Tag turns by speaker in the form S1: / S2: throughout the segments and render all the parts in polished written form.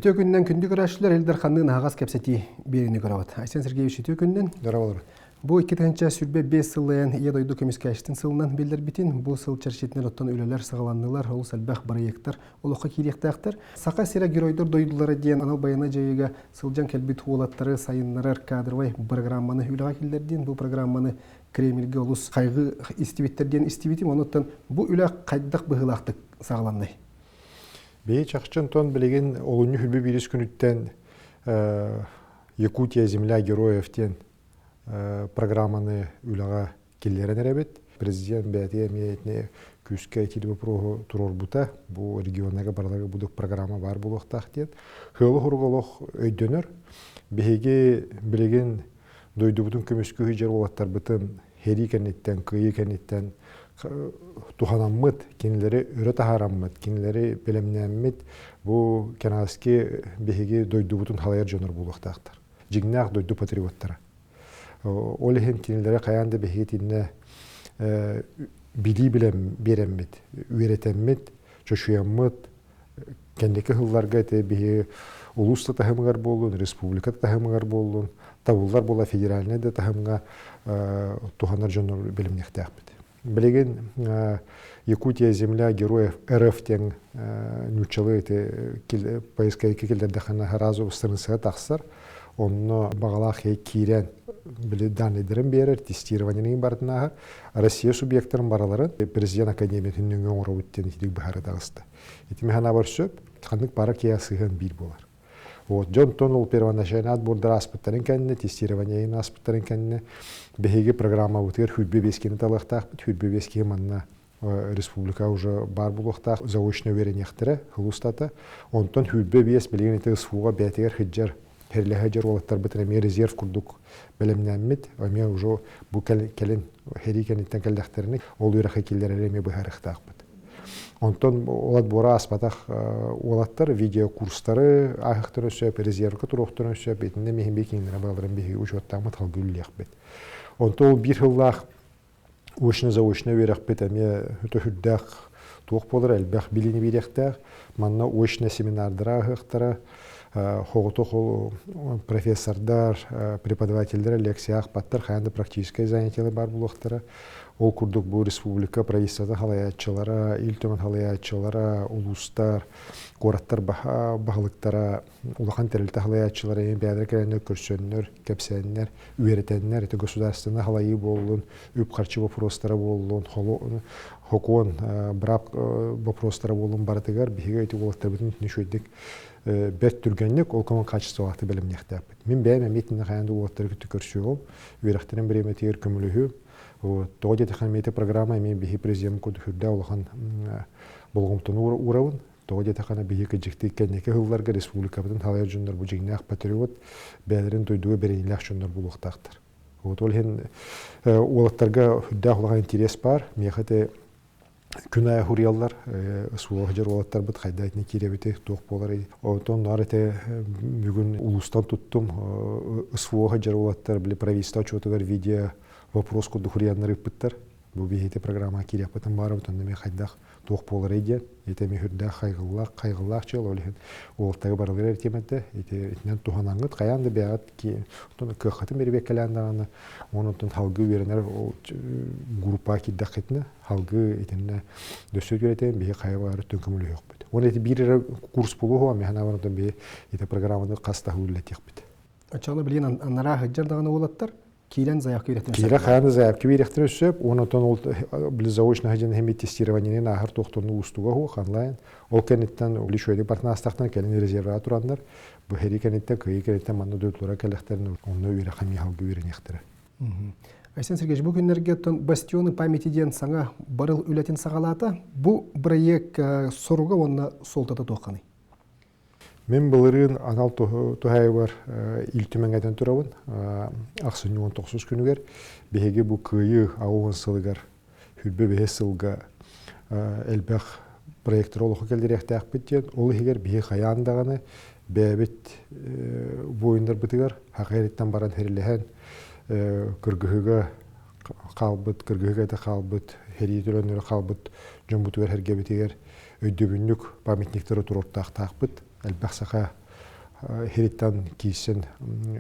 S1: Үтүө күнүнэн күндү көрөөччүлэр Ил Дарханныын аһаҕас кэпсэтии биэриини көрөбүт. Айсен Сергеевич, үтүө күнүнэн.
S2: Дорооболорун.
S1: Бу 2025 сыллайан Ийэ дойду көмүскээччитин сылынан биллэрбитин, бу сыл чэрчитинэн оттон үлэлэр саҕаланнылар, олус элбэх бырайыактар олоххо киириэхтээхтэр. Саха сирэ геройдар дойдулара диэн анал байыаннай дьайыыга сылдьан кэлбит уолаттары сайыннарар кадровай программаны үлэҕэ киллэрдин. Бу программаны Кремльгэ олус хайгыы истибиттэр диэн истибитим. Онуттан бу үлэ хайдах быһыылаахтык саҕаланнай?
S2: Бэйэ чахчы онтон билигин олунньу хүлбү биирис күнүттэн Якутия земля героев диэн программаны үлэҕэ киллэрэн эрэбит. Президент бэйэтэ эмиэ итини күүскэ итили боппуруоһу туруорбута. Бу регионнарга барыларга будук программа баар буолуохтаах диэн. Хыалы хоруга олох өйдөнөр. Биһиги билигин дойдубутун көмүскүү дьэр уолаттарбытын сэрии кэнниттэн, кыайыы кэнниттэн туһанаммыт, кинилэри өрө таһаараммыт, кинилэри бэлэмнээммит бу кэнэҕэски биһиги дойдубутун халайар дьоннор буолуохтаахтар. Дьиҥнээх дойду патриоттара. Ол иһин кинилэри хайаан да биһиги итиннэ билии билэн биэрэммит, үөрэтэммит, чочуйаммыт, кэнники сылларга ити биһи улуус да таһымыгар буоллун, республика да таһымыгар буоллун, табыллар буола федеральнай да таһымҥа туһанар дьоннор билимниэхтээхпит. Билигин Якутия земля героев РФ диэн нууччалыы ити поисковикка киллэрдэххинэ сразу страницаҕа тахсар. Онно баҕалаах киирэн били данныйдарын биэрэр, тестированиены барытын ааһар. Россия субъектарын бараларын президент академиятын нөҥүө оҥоробут диэн итирик быһаары таҕыста. Ити механабар сөп, ханнык бара киһи сыһыан биир буолар. Вот, дьонтон ол первоначальный отбордар ааспыттарын кэннэ, тестированиены ааспыттарын кэннэ, биһиги программабытыгар хүрбэ биэс киһини талыахтаахпыт, хүрбэ биэс киһи манна республика уже баар буолуохтаах, заочно үөрэниэхтэрэ хылустата. Онтон хүрбэ биэс билигин ити СФУ-га бэйэтигэр сылдьар, хэрилэһэ сылдьар уолаттарбытын эмиэ резерв курдук бэлэмнээммит, эмиэ уже бу кэлин сэрии кэнниттэн кэллэхтэринэ ол үөрэххэ киллэрэр эмиэ быһаарыахтаахпыт. Онтон ол отбора ааспатах уолаттар видеокурстары ааһыахтарын сөп, резервка туруохтарын сөп, итиннэ миһин бикиҥнэрэ бааларын биһиги учуоттааммыт халгы үллиэхпит. Онтон ол биир сыллаах очно-заочно үөрэхпит эмиэ өтө туох буолар элбэх билиини биэриэхтээх. Манна очно семинардары ааһыахтара, хоҕотох ол профессордар, преподавателлэр лекция аахпаттар, хайаан да практическай занятиелар баар буолуохтара. Ол курдук бу республика правительствота халайааччылара, Ил Түмэн халайааччылара, улуустар, куораттар баһылыктара, улахан тэрилтэ халайааччылара эми бэйэлэрэ кэлэннэр көрсөннөр, кэпсээннэр, үөрэтэннэр, это государственнай халайыы буоллун, үп-харчы вопростара буоллун, хокуон, быраап вопростара буоллун барытыгар биһиги эти уолаттарбытын үчүгэйдик бэрт түргэнник ол коман качестволаахтык бэлэмниэхтээхпит. Мин бэйэм эмиэ итиннэ хайаан да уолаттары кытта көрсүөҕүм, үөрэхтэрин бириэмэтигэр көмөлөһүөм. Вот. Тоҕо диэтэххэ эмиэ программа эмиэ биһи президент курдук үрдээх улахан болҕомтону уурабын. Тоҕо диэтэххинэ биһи кыдьыктыы кэнники сылларга республикабытын салайар дьоннор бу дьиҥнээх патриот, бэйэлэрин дойдуга бэриниилээх дьоннор буолуохтаахтар. Вот ол иһин уолаттарга үрдээх улахан интерес баар. Миэхэ ити күн аайы хуруйаллар суох дьэр уолаттарбыт хайда итини киирэбити туох буоларый онтон наар ити бүгүн улуустан туттум СВО дьэр уолаттар били правительство отчетугар видео вопрос курдук хуруйаннар ыыппыттар бу биһити программа киириэхпитин баарыбыт онно эмиэ хайдах туох буоларый диэн ити эмиэ үрдээх хайгыллаах хайгыллаах дьыала ол иһин уолаттары барылар эртиэмэтэ ити итинэн туһанаҥҥыт хайаан да бэйэҕит кыаххытын бэрибиэккэлээн даҕаны онон халгыы үөрэнэр группаҕа киирдэххитинэ халгыы итиннэ дөссө үөрэтэн биһи хайа баҕар өттүн көмөлөһүөхпүт. Уонна ити биир эрэ курс буолуо миһан абарантан биһи ити программаны хас таһы үлэлэтиэхпит.
S1: Оччоҕуна билигин анараа сылдьар даҕаны уолаттар киирэн заявка биэриэхтэрин
S2: Киирэ хааны заявка биэриэхтэрин сөп, уонна онтон ол били заочно дьэн хэмит тестированиенин ааһар туохтан уустуга суох онлайн. Ол кэнниттэн үчүгэйдик партнаастахтан кэлин резерваҕа тураннар, бу сэрии кэнниттэн, кыайыы кэнниттэн манна дойдулара кэлэхтэрин онно үөрэххэ эмиэ салгыы үөрэниэхтэрэ.
S1: Айсен Сергеевич, бу күннэргэ оттон «Бастионы памяти» диэн саҥа барыл үлэтин саҕалаата. Бу бырайыак соруга уонна суолтата туохханый?
S2: Мин былырыын анал туһаайыбар Ил Түмэҥҥэ турабын. Ахсынньы 19 күнүгэр биһиги бу Кыайыы 80 сылыгар хүрбэ бэһис сылга элбэх проектор олоххо кэллириэхтээхпит диэн, ол иһигэр биһи хайаан даҕаны бэйэбит буойуннарбытыгар хахайрыттан баран хэрилэһэн кыргыһыыга хаалбыт, кыргыһыыга да хаалбыт, сэрии төлөннөрө хаалбыт дьоммутугар-сэргэбитигэр өйдөбүнньүк памятниктары туруортаахтаахпыт. Элбэх саха. хириттан киирсэн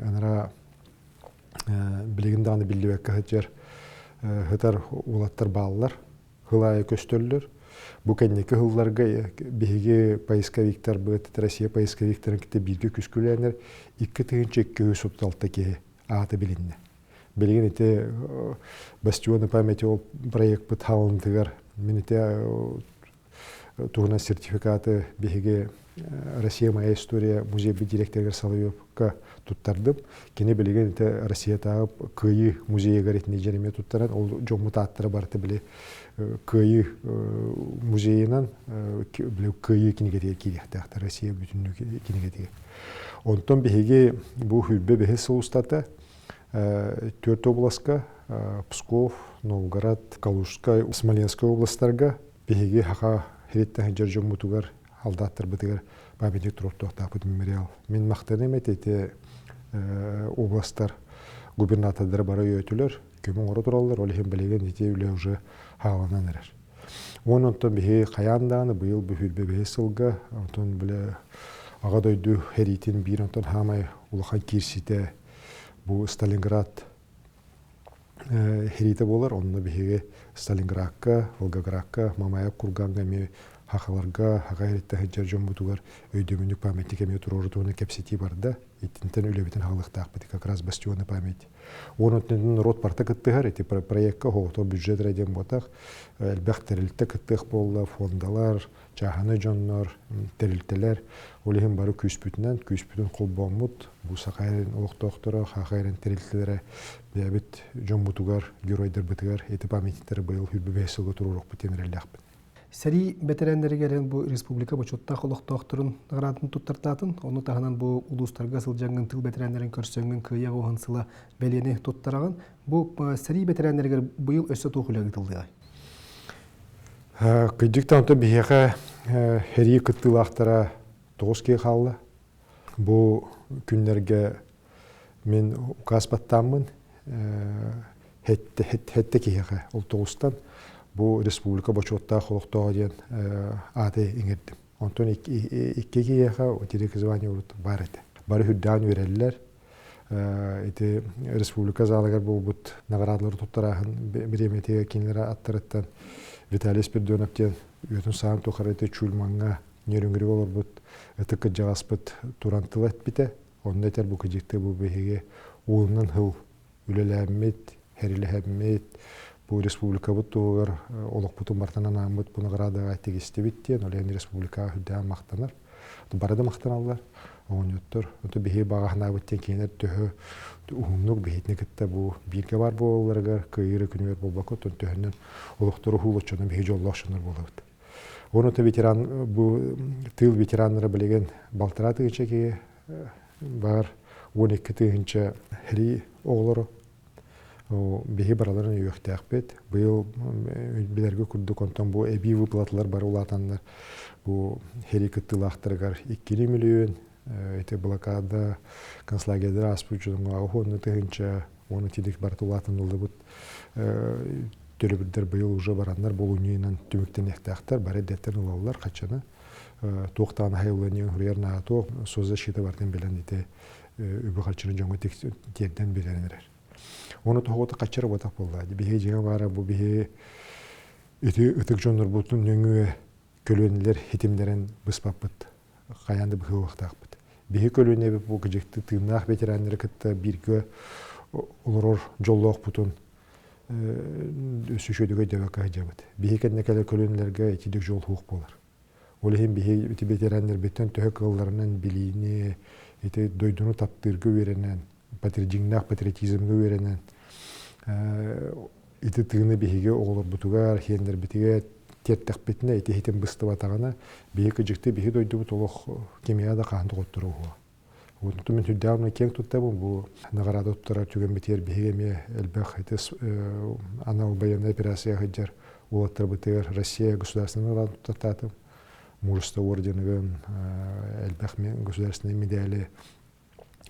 S2: анара билигин даҕаны биллибэккэ сылдьар сытар уолаттар бааллар. Хыл аайы көстөллөр. Бу кэнники сылларга биһиги поисковиктарбыт, Россия поисковиктарын кытта бииргэ күскүлээннэр 2236 киһи аата билиннэ. Билигин ити Бастионы памяти ол проекпыт хаалынтыгар мин ити туһунан сертификаты биһиги Россия моя история музей директорыгар Соловьевка туттардым. Кини билигин ити Россиятааҕы Кыайыы музейыгар итини дьэримэ туттаран, ол дьоммут ааттара барыта били Кыайыы музейынан били Кыайыы кинигэтигэр киириэхтээхтэр, Россия бүтүннүү кинигэтигэр. Онтон биһиги бу хүрбэ бэһис сыл устата төрт областка Псков, Новгород, Калужскай, Смоленскай областарга биһиги хаха хириттэн сылдьар дьоммутугар, алдааттарбытыгар памятник туруохтуохтаахпыт мемориал. Мин махтаным эти ити областар губернатордара бары өйөтүлэр, көмө оҥоро тураллар, ол иһин билигин ити үлэ уже хааланан эрэр. Уон онтон биһи хайаан даҕаны быйыл бүһүрбэ бэһис сылга, онтон бile аҕа дойду хэриитин биир онтон хаамай улахан киирситэ бу Сталинград Хириитэ буолар, онно биһиги Сталинградка, Волгоградка, Мамаев кургаҥҥа эмиэ хахаларга, хаха ириттэ сылдьар дьоммутугар өйдөбүнньүк памятник эмиэ туруору туһунан кэпсэтии барда. Итинтэн үлэбитин хаалыахтаахпыт как раз бастионы память. Уон өттүнэн норуот барыта кыттыһар, ити проекка оҕото бюджет эрэ диэн буотах, элбэх тэрилтэ кыттыах буолла, фондалар, чааһынай дьоннор, тэрилтэлэр, ол иһин бары күүспүтүнэн, күүспүтүн холбооммут, бу Саха эрин олохтоохторо, Хаха эрин тэрилтэлэрэ бэйэбит дьоммутугар, геройдарбытыгар ити памятниктары быйыл хүрбүбэһи сылга туруоруохпут диэн эрэллээхпин.
S1: Сэрии бэтэрээннэригэр бу республика бочуоттаах олохтоохторун наҕараадатын туттартаатын, ону таһынан бу улуустарга сылдьаҥҥын тыл бэтэрээннэрин көрсөҥҥүн кыайа оһон сыла бэлиэни туттараҕын. Бу сэрии бэтэрээннэригэр быйыл өссө туох үлэ ыытыллыаҕай?
S2: Кырдьык да онтон биһиэхэ сэрии кыттыылаахтара тоҕус киһи хаалла. Бу күннэргэ мин укаас баттааммын хэттэ киһиэхэ ол тоҕустан бу республика бочуоттаах олохтооҕо диэн ааты иҥэрдим. Онтон икки киһиэхэ утирик звание урут баар этэ. Бары үрдээн үөрэллэр. Ити республика залыгар буолбут наҕараадалары туттарааһын бириэмэтигэр кинилэр аттарыттан Виталий Спиридонов диэн үөтүн саан тухары ити Чульмаҥҥа Нерюнгригэ олорбут ытык кырдьаҕаспыт туран тыл эппитэ. Онно этэр бу кыдьыкты бу биһиги уонунан сыл үлэлээммит, хэрилэһэммит, бу республикабыт туһугар олохпутун барытын анааммыт бу наградаҕа тигистибит диэн ол иһин республикаҕа үрдээн махтанар. Бары да махтаналлар оҕонньоттор. Ото биһиги баҕа санаабыт диэн кинилэр төһө уһуннук биһитини кытта бу бииргэ баар буолалларыгар кыайыыры күнүгэр буолбакка оттон төһөннөн олохтору уһуулуччунан биһи дьоллоох дьоннор буолабыт. Уонна ветеран бу тыыл ветераннара билигин балтараа тыһыынча киһи баар 12 тыһыынча сэрии оҕолоро биһи бараларын өйүөхтээхпит. Быйыл билэргэ курдук онтон бу эбии выплаталар бары улаатаннар бу сэрии кыттыылаахтарыгар 2 миллион ити блокада концлагердара ааспыт дьоҥҥо 80 тыһыынча уонна тидик барыта улаатыныллыбыт төлөбүрдэр быйыл уже бараннар болуньуйунан түмүктэниэхтээхтэр бары эрдэттэн ылаллар хаччаны туохтаан аһайыллыан суруйар наатуох соцзащита бартын билэн ити үбү харчыны дьоҥҥо тиэрдэн биэрэн эрэр. Ону тоһоҕото хаччара буотах буолла. Биһи дьиҥэ баара бу биһи ити ытык дьоннорбутун нөҥүө көлүөнэлэр хитимнэрин быспаппыт хайаан да быһыылаахтаахпыт. Биһи көлүөнэбит бу кыдьыкты тыыннаах ветераннары кытта бииргэ олорор дьоллоохпутун өссө өйдөбөккө сылдьабыт. Биһи кэннэ кэлэр көлүөнэлэргэ итидик дьол суох буолар. Ол иһин биһи ити ветераннарбыттан төһө кыалларынан билиини, ити дойдуну таптыырга үөрэнэн, дьиҥнээх патриотизмҥа үөрэнэн, ити тыыны биһиги оҕолорбутугар, сиэннэрбитигэр тиэртэхпитинэ, ити иһитин быстыбатаҕына, биһи кыдьыкты биһи дойдубут олох кимиэхэ да хаһан доҕотторо уһуо. Онтон мин сүрдээх киэҥ туттабын бу наҕараада туттарар түгэммитигэр биһиги эмиэ элбэх ити анал байыаннай операция сылдьар уолаттарбытыгар Россия государственный наҕараада туттартаатым. Мужество орденыгын элбэх государственный медали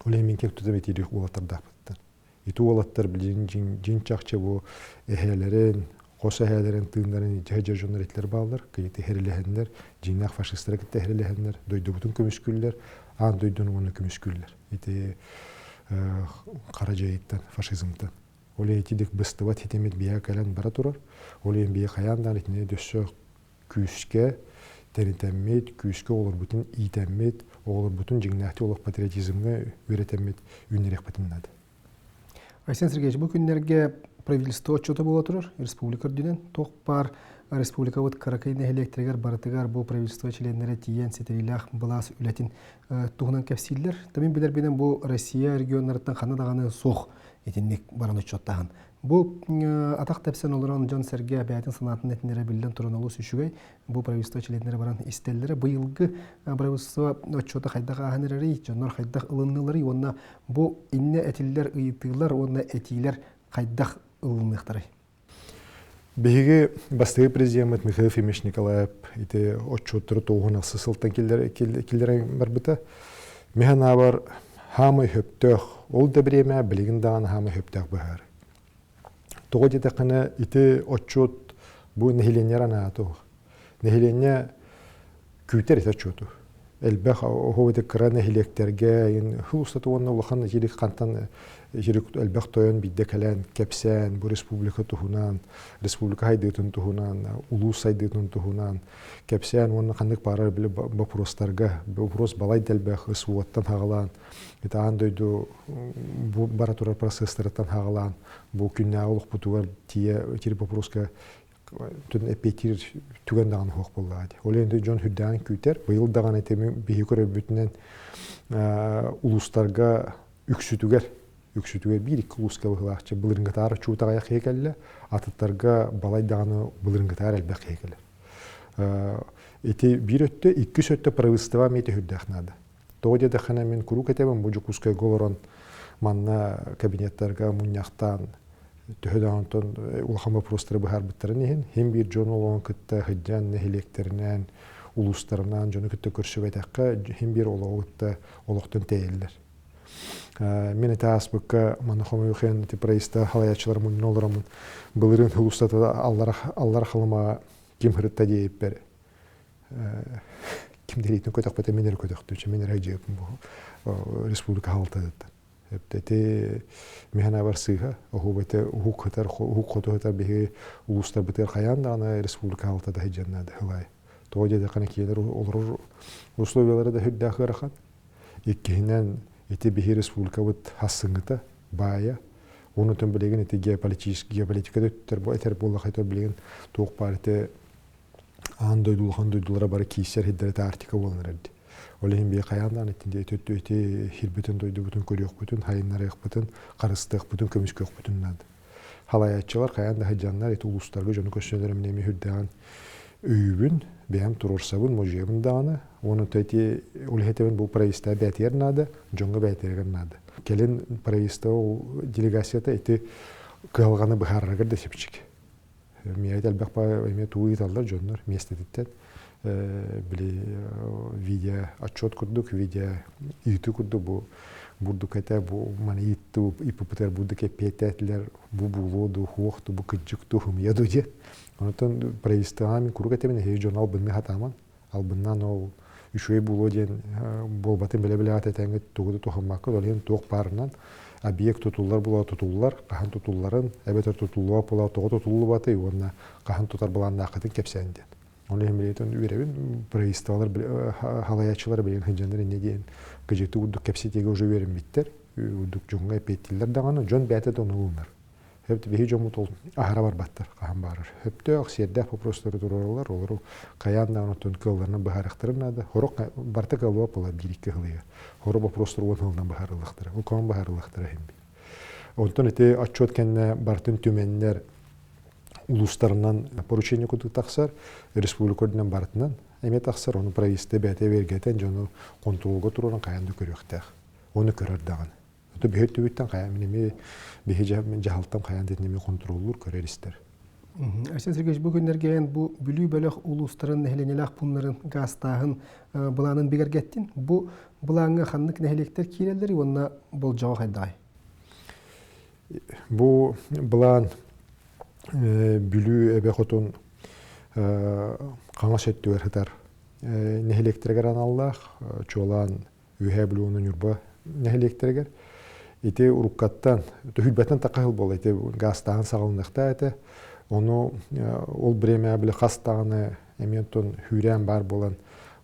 S2: ол иһин мин киэҥ туттам итиирих уолаттардаахпыттан. Ити уолаттар билигин дьиҥ чахчы бу эһээлэрин, Хос эһээлэрин тыыннарын илдьэ сылдьар дьоннор итилэр бааллар, кыйыты иһэрилэһэннэр, дьиҥнээх фашистары кытта иһэрилэһэннэр, дойдубутун көмүскүүллэр, аан дойдуну уонна көмүскүүллэр. Ити хара дьайыттан, фашизмтан. Ол итидик быстыбат хитимит биһиэхэ кэлэн бара турар. Ол иһин биһи хайаан даҕаны итини өссө күүскэ тэнитэммит, күүскэ оҕолорбутун иитэммит, оҕолорбутун дьиҥнээхтик олох патриотизмҥа үөрэтэммит үүннэриэхпитин наада.
S1: Айсен Сергеевич, бу күннэргэ правительство отчуота буола турар республика үрдүнэн туох баар республикабыт кыракый нэһилиэктэригэр барытыгар бу правительство чилиэннэрэ тиийэн ситэриилээх былаас үлэтин туһунан кэпсииллэр. Мин билэрбинэн бу Россия регионнарыттан ханна даҕаны суох итинник баран отчуоттаһан. Бу атах тэпсэн олорон дьон-сэргэ бэйэтин санаатын этинэрэ биллэн туран олус үчүгэй. Бу правительство чилиэннэрэ баран истэллэрэ. Быйылгы правительство отчуота хайдах ааһан эрэрий, дьоннор хайдах ылынныларый уонна бу иннэ этиллэр ыйытыылар уонна этиилэр хайдах ылыныахтарай?
S2: Биһиги бастакы президеммит Михаил Ефимович Николаев ити отчуоттары тоҕуһун ахсы сылтан киллэрэн барбыта. Мин санаабар хаамай хөптөөх, ол да бириэмэ билигин даҕаны хаамай хөптөөх быһаар. Тоҕо диэтэххинэ ити отчуот бу нэһилиэнньэ анаата Нэһилиэнньэ күүтэр ити отчуоту. Элбэх оһуобайда кыра нэһилиэктэргэ хыл устата уонна улахан итирик хантан итирик элбэх тойон биирдэ кэлэн кэпсээн бу республика туһунан, республика сайдыытын туһунан, улуус сайдыытын туһунан кэпсээн уонна ханнык баарар били боппуруостарга вопрос балай да элбэх СВО-ттан хаҕалаан ити аан дойду бу бара турар процесстарыттан хаҕалаан бу күннээҕи олохпутугар тиийэ итирик боппуруоска эппиэттиир түгэн даҕаны суох буоллаҕа дии. Ол иһин дьон сүрдээҕин күүтэр. Быйыл даҕаны ити биһи көрөрбүтүнэн улуустарга үксүтүгэр үксүтүгэр биир-икки улууска быһыылаахчы былырыҥҥытааҕар чуут аҕыйах киһи кэллэ, атыттарга балай даҕаны былырыҥҥытааҕар элбэх киһи кэлэр. Ити биир өттө, иккис өттө правительство эмиэ сүрдээх наада. Тоҕо диэтэххинэ мин куруук этэбин бу Дьокуускайга олорон манна кабинеттарга мунньахтаан төһө да онтон улахан боппуруостары быһаарбыттарын иһин син биир дьон олоҕун кытта сылдьан нэһилиэктэринэн улуустарынан дьону кытта көрсүбэтэххэ син биир олоҕу кытта олохтон тэйэллэр. Мин ити ааспыкка маны хомойуохуйан ити проезда халайааччылар мунньа олороммун былырыын улуустата аллара халымаҕа ким ырытта диэбиппэр ким дэриитин көтөхпөтө мин эрэ көтөхтүчү мин эрэ дьиэпин бу республика хаалтатыттан эти миһанабар сыыһа оһубайте уһук хытар уһук хоту хытар биһиги улуустарбытыгар хайаан даҕаны республика хаалтата сылдьаннаады хылай тоҕо диэтэххинэ киэлэр олорор условиялара да сүрдээх ыарахан иккиһинэн ити биһи республикабыт хассыҥыта баайа онутун билигин ити геополитический геополитика өттүтэр этэр буоллахха билигин туох баар ити аан дойду улахан дойдулара бары киирсэр сирдэрэ Арктика буолан эрэрди. Ол иһин биһи хайаан даҕаны итинди ити сирбитин дойдубутун көрүөхпүтүн, хайыннарыахпытын, харыстыахпытын, көмүскүөхпүтүн наада. Халайааччылар хайаан да сылдьаннар ити улуустарга дьону көрсөлөр эмиэ эмиэ үрдэҕин өйүүбүн, бэйэм туруорсабын, модьуйабын даҕаны. Уонна ити үлэһитэбин бу правительство бэйэтигэр наада, дьоҥҥо бэйэтигэр наада. Кэлин правительство делегацията ити кыһалҕаны быһаарарыгар да сипчик. Миэт элбэх эмиэ тугу ыыталлар дьоннор миэстэтиттэн били видео отчет курдук видео ыытыы курдук бу бурдук этэ бу маны ыытты ИППТ бурдук эппиэттээтилэр бу буолуо ду хуох ду бу кыдьык ду хымыйа ду диэн онтон правительствоҕа мин куруук этэбин эһиги дьону албынныы сатааман албыннаан ол үчүгэй буолуо диэн буолбатын билэ-билэҕит этэҥҥит тугу да туһаммакка ол иһин туох баарынан объект тутуллар буола тутуллар хаһан тутулларын эбэтэр тутуллубат буола тоҕо тутуллубатый уонна хаһан тутар былааннааххытын кэпсээн диэн ол иһин билигин үөрэбин правительстволар халайааччылар билигин сылдьаннар инньэ диэн кыдьыты курдук кэпсэтиигэ уже үөрэммиттэр курдук дьоҥҥо эппиэттииллэр даҕаны дьон бэйэтэ да ону ылынар Хөп биһи дьоммут ол аһара барбаттар хаһан баарар. Хөптөөх, сиэрдээх вопростары туруораллар, олору хайаан даҕаны оттон кыалларынан быһаарыахтарын наада. Хорох барыта кыаллыбат буолар биир-икки сылыйа. Хоро вопростар 10 сылынан быһаарыллыахтара. Ол кому быһаарыллыахтара иһин бир. Онтон ити отчет кэннэ бартын түмэннэр улуустарынан поручение курдук тахсар, республика үрдүнэн барытынан эмиэ тахсар, ону правительство бэйэтэ бэргэтэн дьону хонтуруолга туруоран хайаан да көрүөхтээх. Ону көрөр даҕаны. Ото биһи өттүбүттэн хайаан мин эмиэ биһи дьаһалтам хайаан да эмиэ хонтуруоллуур көрөр истэр.
S1: Айсен Сергеевич, бу күннэргэ эн бу Бүлүү бөлөх улуустарын нэһилиэнньэлээх пууннарын гаастааһын былаанын бигэргэттин. Бу былааҥҥа ханнык нэһилиэктэр киирэллэрий уонна болдьоҕо хайдаҕай?
S2: Бу былаан Бүлүү эбэ хотун хаҥас өттүгэр сытар нэһилиэктэригэр аналлаах, чуолаан Үөһээ Бүлүү уонна Ньурба нэһилиэктэригэр. Ити уруккаттан, түһүлбэттэн тахха сыл буолла, ити гаастааһын саҕаланыахтаах этэ. Ону ол бириэмэҕэ били хас даҕаны эмиэ оттон хүүрээн баар буолан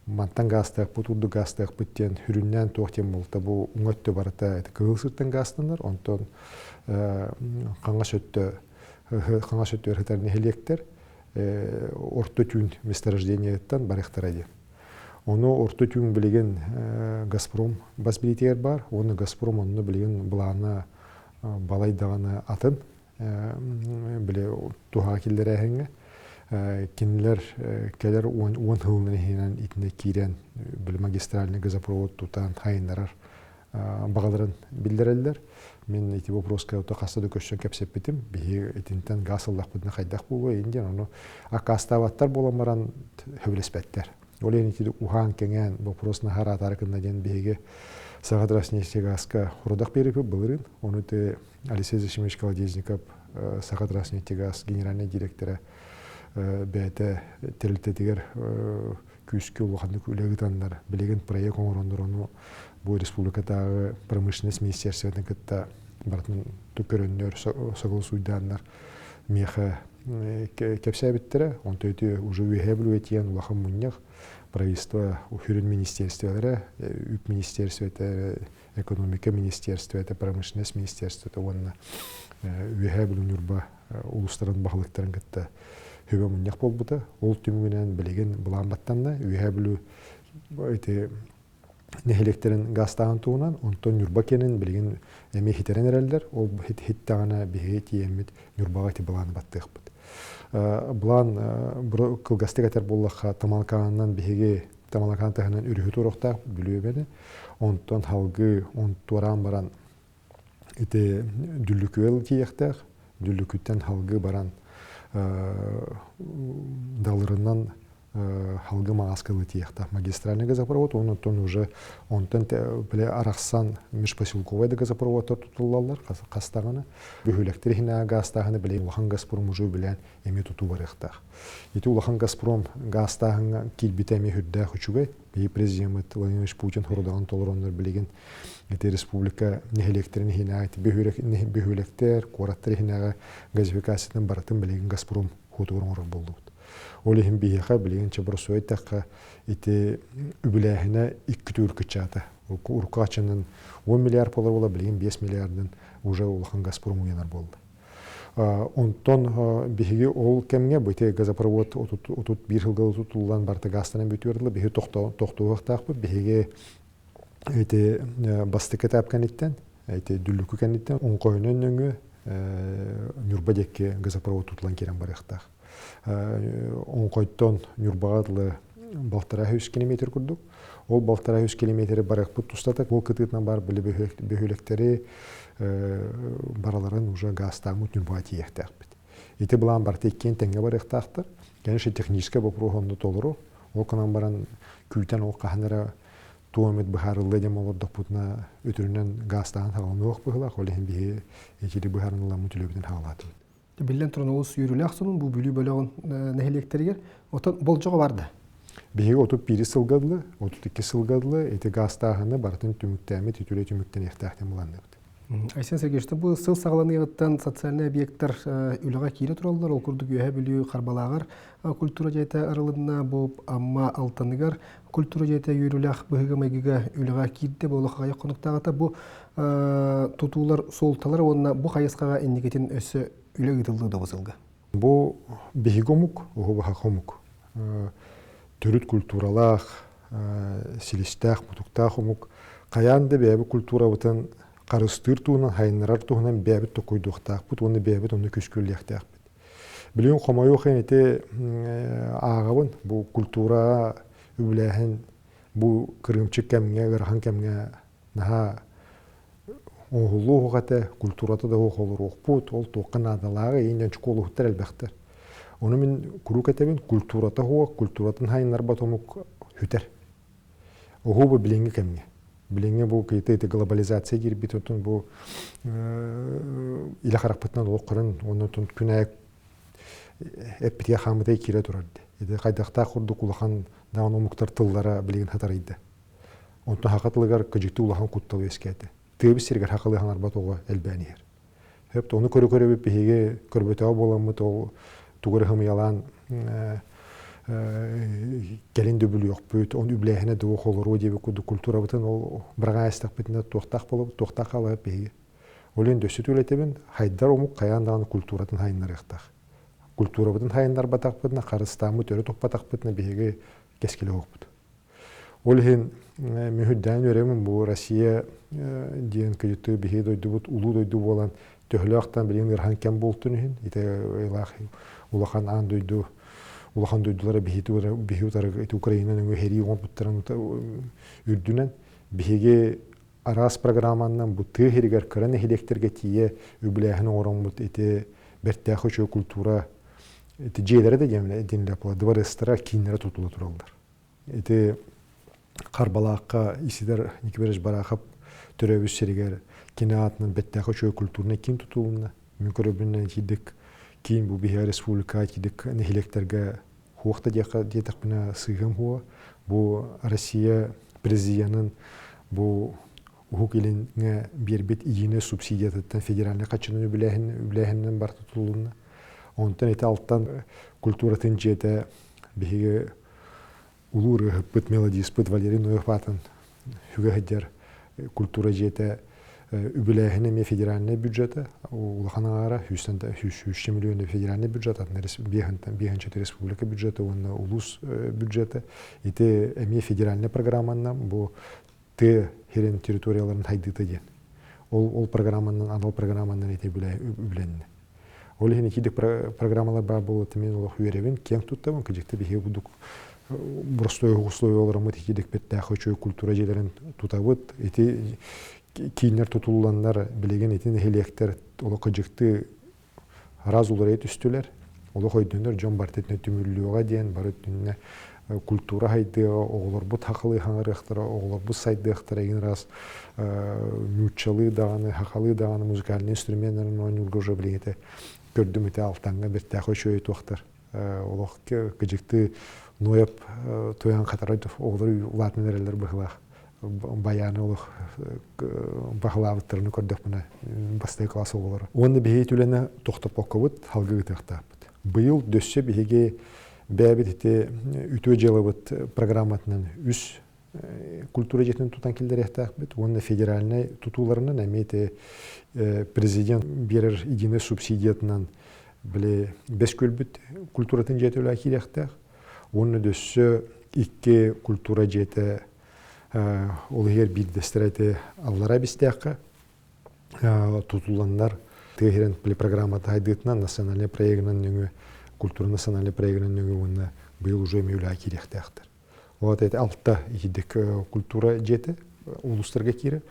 S2: мантан гаастыахпыт, урдук гаастыахпыт диэн сүрүннээн туох диэн буолта бу уҥа өттө барыта ити кыһыл сыртан гаастанар, онтон хаҥас өттө хаҥас өттүгэр сытар нэһилиэктэр орто түүн месторождениеттан барыахтара диэн. Ону орто түүн билигин Газпром бас билиитигэр баар уонна Газпром онно билигин былаана балай даҕаны атын били туһаҕа киллэрээһиҥҥэ кинилэр кэлэр 10 сылынан иһинэн итинэ киирэн били магистральный газопровод тутан хайыннарар баҕаларын биллэрэллэр. Мин ити вопроска хаста да көрсөн кэпсэппитим. Биһи итинтэн газ ыллахпытына хайдах буолуо иин диэн ону аккаастаабаттар буолан баран сөбүлэспэттэр. Ол иһин ити уһаан-кэҥээн вопрос наһаа араатаары гынна диэн биһиги Саха Транснефтегазка хорудах биэриппит былырыын. Ону ити Алексей Зашимович Колодезников Саха Транснефтегаз генеральнай директора бэйэтэ тэрилтэтигэр күүскэ улаханнык үлэ ыытаннар, билигин проект оҥороннор ону бу республикатааҕы промышленность министерствотын кытта барытын көрөннөр, согласуйдааннар миэхэ кэпсээбиттэрэ. Онто ити уже үөһээ Бүлүүгэ тиийэн улахан мунньах, правительство сүрүн министерстволара, үп министерствота, экономика министерствота, промышленность министерствота уонна Үөһээ Бүлүү Ньурба улуустарын баһылыктарын кытта сүбэ мунньах буолбута. Ол түмүгүнэн билигин былаан баттанна. Үөһээ Бүлүү ити нэһилиэктэрин гаастааһын туһунан, онтон Ньурба киэнин билигин эмиэ хитэрэн эрэллэр. Ол хиттэҕинэ биһиги тиийэммит Ньурбаҕа ити былааны баттыахпыт. Былаан кылгастык этэр буоллахха, Тамалакаанынан биһиги Тамалакаан таһынан өрүһү туруохтаах Бүлүү эбэни. Онтон халгыы он туораан баран ити Дүллүкүөл тиийиэхтээх. Дүллүкүттэн халгыы баран далырынан халгы мааскалы тиийиэхтээх магистральный газопровод, онтон уже онтон бile арахсан межпоселковай да газопроводтар тутуллаллар хастаҕына. Бөһүөлэктэр иһинээҕи гаастааһыны бile улахан Газпром уже билэн эмиэ тутуу барыахтаах. Ити улахан Газпром гаастааһыҥҥа киирбитэ эмиэ сүрдээх үчүгэй. Биһи президеммит Владимир Путин сорудаҕын толороннор билигин ити республика нэһилиэктэрин иһинээҕи бөһүөлэктэр, куораттар иһинээҕи газификациятын барытын билигин Газпром хотугар оҥорор буоллубут. Ол иһин биһиэхэ билигин чебурасуй эттэххэ ити үбүлээһинэ икки төгүл кыччаата. Урукку ачынан 10 миллиард буолар буола билигин 5 миллиардын уже улахан Газпром уйанар буолла. Онтон биһиги ол кэмҥэ бу ити газопровод 31 сылга тутуллан барыта газтанан бүтүөр дылы биһиги тохтуохтаахпыт. Биһиги ити бастакы этап кэнниттэн, ити Дүллүкү кэнниттэн Оҥхойунан нөҥүө Ньурба диэки газопровод тутулан киирэн барыахтаах. Оҥхойтон Ньурбаҕа дылы 1,5 километр курдук. Ол 1,5 километри барыахпыт тустата ол кытыытынан баар били бөһүөлэктэри бараларын уже гаастааммыт Ньурбаҕа тиийиэхтээхпит. Ити былаан барыта иккиэн тэҥҥэ барыахтаахтар. Конечно, техническэй боппуруос онно толору. Ол гынан баран күүтэн ол хаһан эрэ туох эмит быһаарыллыа диэн олордохпутуна үтүрүнэн гаастаан хаалыныах быһыылаах. Ол иһин биһи итили быһаарыныламмыт үлэбитин хаалаатыбыт.
S1: Биллэн туран олус үөрүүлээх сонун бу Бүлүү бөлөҕүн нэһилиэктэригэр. Отон болдьоҕо бар да?
S2: Биһиги 31 сылга дылы, 32 сылга дылы ити гаастааһыны барытын түмүктээммит, үтүрэ түмүктэниэхтээхтэн буланныбыт.
S1: Айсен Сергеевич, бу сыл саҕаланыаҕыттан социальнай объекттар үлэҕэ киирэ тураллар. Ол курдук Үөһээ Бүлүү Харбалааҕар культура дьиэтэ арылынна. Бу Амма Алтаныгар культура дьиэтэ үөрүүлээх быһыыга-майгыга үлэҕэ киирдэ. Бу олох аҕыйах хонуктааҕыта бу тутуулар суолталара уонна бу хайысхаҕа инникитин өссө үлэ ыытыллыа да бу сылга.
S2: Бу биһиги омук, уһу омук. Төрүт культуралаах, силистээх, мутуктаах омук хайаан да бэйэбит культурабытын харыстыыр туһунан, хайыннарар туһунан бэйэбит токуйдуохтаахпыт уонна бэйэбит онно күскүллүөхтээхпит. Билигин хомойуох иһин ити ааҕабын бу культура үбүлээһин бу кырыымчык кэмҥэ, ыарахан кэмҥэ наһаа оҥоһуллуох этэ, культурата да суох олоруохпут, ол туохха наадалааҕый, ииннэн чукуолуһуттар элбэхтэр. Ону мин куруук этэбин, культурата суох, культуратын хайыннарбат омук сүтэр. Оһуу бу билиҥҥи кэмҥэ. Билиҥҥи бу кыйты глобализация киирбит, отун бу илэ харахпытынан олох көрөн, оннотун күн аайы эппитигэр хааммытай киирэ турар ди. Ити хайдахтаах курдук улахан даҕаны омуктар тыллара билигин хатарыйда. Онтон саха тылыгар кыдьыктыы улахан куттал үөскээтэ. Тыабыт сиригэр сахалыы хаҥарбат оҕо элбээн иһэр. Хөп ону көрө-көрөбүт биһиги көрбөтөҕө буоламмыт ол тугу эрэ хымыйалаан кэлин дүбүлүөхпүт, он үблээһинэ дуо холоруо диэбит курдук культурабытын ол быраҕаайыстахпытына туохтаах буолабыт, туохтаах хаалабыт биһиги. Ол иһин дөссө үлэтэбин, хайдар омук хайаан даҕаны культуратын хайыннарыахтаах. Культурабытын хайыннарбатахпытына, харыстааммыт өрө туппатахпытына биһиги кэскилэ оһохпут. Ол иһин мүһүрдээн үөрэбин бу Россия диэн кыйыты биһиги дойдубут улуу дойду буолан төһөлөөхтөн билигин ыарахан кэм буолтун иһин ити ыйлаах улахан аан дойду улахан дойдулара биһи утары ити Украина нөҥүө сэрии оҥорбуттарын үрдүнэн биһиги араас программанан бу тыа сиригэр кыра нэһилиэктэргэ тиийэ үбүлээһин оҥороммут ити бэртээх үчүгэй культура ити дьиэлэрэ да диэн дворецтара кииннэрэ тутула тураллар. Ити Харбалаахха Исидор Никифорович Барахов төрөөбүт сиригэр кини аатынан бэттээхэй үчүгэй культурнай киин тутулунна. Мин көрөбүнэн итирдик киин бу биһиэхэ республика итирдик нэһилиэктэргэ хуох да диэххэ диэтэхпинэ сыыһым хуо. Бу Россия президенин бу Уһук Илиҥҥэ биэрбит единая субсидиятыттан федеральнай хаччынан үбүлээһин үбүлээһининэн бар тутулунна. Онтон ити алтан культуратын дьиэтэ биһиги улуу ырыаһыппыт, мелодиспыт Валерий Ноев аатын сүгэ сылдьар культура дьиэтэ үбүлээһин эмиэ федеральнай бюджета улахан аҥаара сүүсчэ миллион федеральный бюджет атын биэһинчэ республика бюджета уонна улуус бюджета ити эмиэ федеральнай программанан бу тыа сирин территорияларын хайдыыта диэн ол ол программанан анал программанан ити үбүлэннэ Ол иһин итиидик программалар баар буолуота мен олох үөрэбин, киэҥ туттабын, кыдьыкта биһиги курдук боростуой условия олороммут итиидик бэртээх үчүгэй культура дьиэлэрин тутабыт. Ити кииннэр тутулланнар билигин ити нэһилиэктэр олох кыдьыкты раз уларыйа түстүлэр. Олох өйдөнөр дьон барыта итиннэ түмүллүөҕэ диэн бары өттүнэ культура хайдыаҕа, оҕолорбут хахалыы хаҥарыахтара, оҕолорбут сайдыахтара игин раз нууччалыы даҕаны, хахалыы даҕаны музыкальный инструменнарын оонньуурга уже билиҥҥитэ көрдүм ити Алтаҥҥа бэртээхэй үчүгэй туохтар олох кыдьыктыы Ноев туйан хатарай оҕолор улаатан эрэллэр быһылаах баяны олох баһылаабыттарын көрдөхпүнэ бастакы класс оҕолоро. Уонна биһиги үлэни тохтоппоккобут салгыы ыытыахтаахпыт. Быйыл дөссө биһиги бэйэбит ити үтүө дьыалабыт программатынан үс культура дьиэтин тутан киллэриэхтээхпит уонна федеральнай тутууларынан эмиэ ити президент биэрэр единой субсидиятынан били бэс күөлбүт культуратын дьиэтэ үлэ киириэхтээх уонна дөссө икки культура дьиэтэ ол иһигэр биирдэстэрэ ити аллара бистээххэ тутулланнар тыа сирин программата хайдыытынан национальный проегынан нөҥүө культура национальный проегынан нөҥүө уонна быйыл уже эмиэ үлэҕэ киириэхтээхтэр. Вот это алта итидик культура дьиэтэ улуустарга киирэр.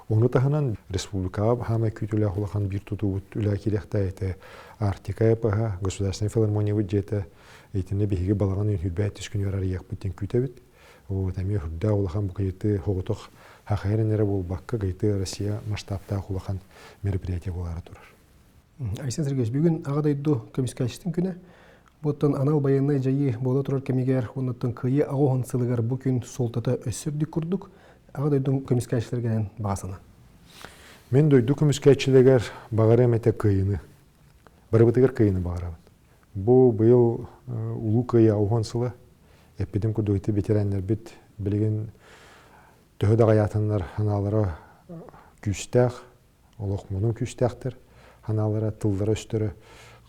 S2: Ону таһынан республикаҕа хаамай күүтүүлээх улахан биир тутуубут үлэҕэ киириэхтээх этэ Арктика ЭПХ, государственный филармониябыт дьиэтэ итиннэ биһиги балаҕан ыйын сүүрбэ түс күнүгэр арыйыахпыт диэн күүтэбит. Вот эмиэ үрдээх улахан бу кыйыты соҕотох хахайрын эрэ буолбакка кыйыты Россия масштабтаах улахан мероприятие буолаары турар.
S1: Айсен Сергеевич, бүгүн Аҕа дойду көмүскээччитин күнэ. Буоттан анал байыаннай дьайыы буола турар кэмигэр уоннаттан Кыайыы аҕыс сылыгар бу күн суолтата өссө үрдүк курдук Аҕа дойду көмүскээччилэригэр баҕа санаа.
S2: Мин дойду көмүскээччилэригэр баҕарыам этэ кыайыыны. Барыбытыгар кыайыыны баҕарабын. Бу быйыл Улуу Кыайыы аҕыс сыла. Эппитим курдук ити ветераннарбыт билигин төһө да аҕыйаатаннар санаалара күүстээх, олох мунун күүстээхтэр санаалара, тыллара-өстөрө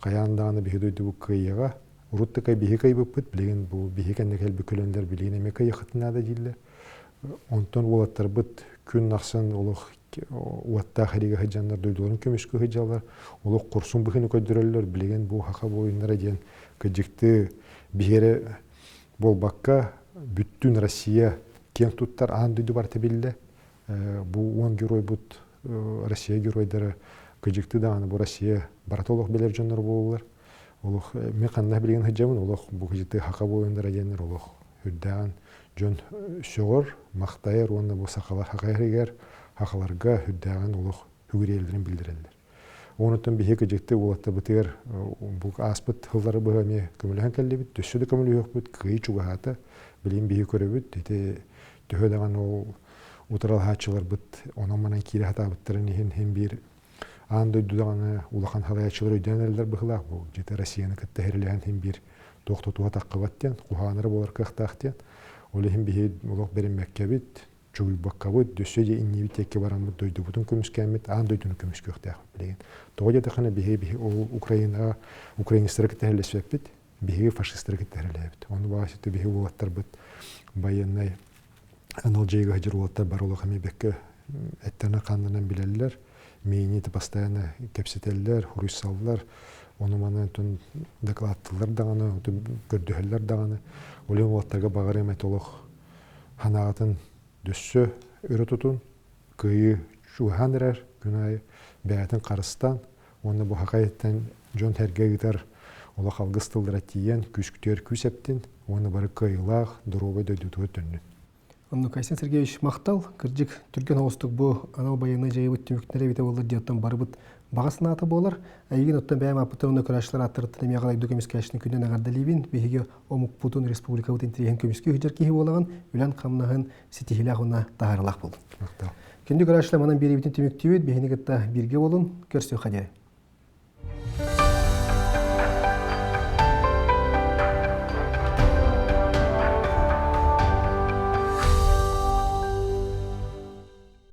S2: хайаан даҕаны биһи дойдубут кыайыаҕа. Урут да биһи кыайбыппыт, билигин бу биһи кэннэ кэлбит көлөннөр билигин эмиэ кыайыаххытын наада дииллэр. Онтон уолаттарбыт күн ахсын олох уоттаах эригэ сылдьаннар дойдуларын көмүскүү сылдьаллар, олох курсун быһыыны көрдөрөллөр, билигин бу саха буойуннара диэн кырдьыктыы биһиэрэ буолбакка бүттүүн Россия киэн туттар аан дойду барыта биллэ. Бу уон геройбут Россия геройдара кыдьыктыы даҕаны бу Россия барыта олох билэр дьоннор буолаллар. Олох мен ханна билигин сылдьабын олох бу кыдьыктыы саха буойуннара диэннэр олох үрдээн дьон сөҕөр, махтайар уонна бу сахалар саха иһигэр сахаларга үрдээҕин олох үгүрүйэллэрин биллэрэллэр. Онуттан биһиги кыдьыкты уолаттабытыгар бу ааспыт сыллары быһа эмиэ көмөлөһөн кэллибит, өссө да көмөлөһүөхпүт, кыайыы чугаһаата. Билигин биһиги көрөбүт, ити төһө даҕаны ол утарылаһааччыларбыт онон-манан киирэ сатаабыттарын иһин иһин биир аан дойду даҕаны улахан салайааччылар өйдөөн эрэллэр быһыылаах бу дьиэтэ Россияны кытта хэрилэһэн иһин биир туох да туһа таххыбат диэн, куһаҕаннара буолар кыахтаах диэн. Ол иһин биһи олох бэриммэккэбит, чугуйбаккабыт, өссө дьэ иннибит диэки бараммыт дойдубутун көмүскээммит, аан дойдуну көмүскүөхтээхпит билигин. Тоҕо диэтэххинэ биһиги биһи ол Украинаҕа украинецтары кытта хэрилэспэппит, биһиги фашистары кытта хэрилээбит. Ону баҕас биһиги уолаттарбыт байыаннай анал дьайыыга сылдьар уолаттар бары олох эмиэ бэккэ эттэнэн-хааннанан билэллэр, миини постоянно кэпсэтэллэр, хуруйсаллар, ону-маны онтон дакылааттыыллар даҕаны, онтон көрдөһөллөр даҕаны. Ол иһин уолаттарга баҕарыам этэ олох санаатын дөссө өрө тутун, кыайыы чугаһаан эрэр күн аайы бэйэтин харыстаан уонна бу хахайыттан дьон-сэргэ ыытар олох алгыс тыллара тиийэн күүскүтүгэр күүс эптин уонна бары кыайыылаах доруобай дойдутугар төннүн.
S1: Оннук Айсен Сергеевич махтал, кырдьык түргэн оҕустук бу анал байыаннай дьайыбыт түмүктэрэ эбитэ буоллар диэттэн барыбыт баҕа санаата буолар. Эйигин оттон бэйэм ааппыттан уонна көрөөччүлэр ааттарыттан эмиэ аҕалайдык көмүскээччини күнүнэн эҕэрдэлиибин. Биһиги омукпутун, республикабыт интэриэһин көмүскүү сылдьар киһи буолаҕын, үлэн-хамнаһын ситиһиилээх уонна таһаарыылаах буолун.
S2: Махтал.
S1: Күндү көрөөччүлэр манан биэриибитин түмүктүүбүт. Биһини кытта бииргэ буолун. Көрсүөххэ диэри.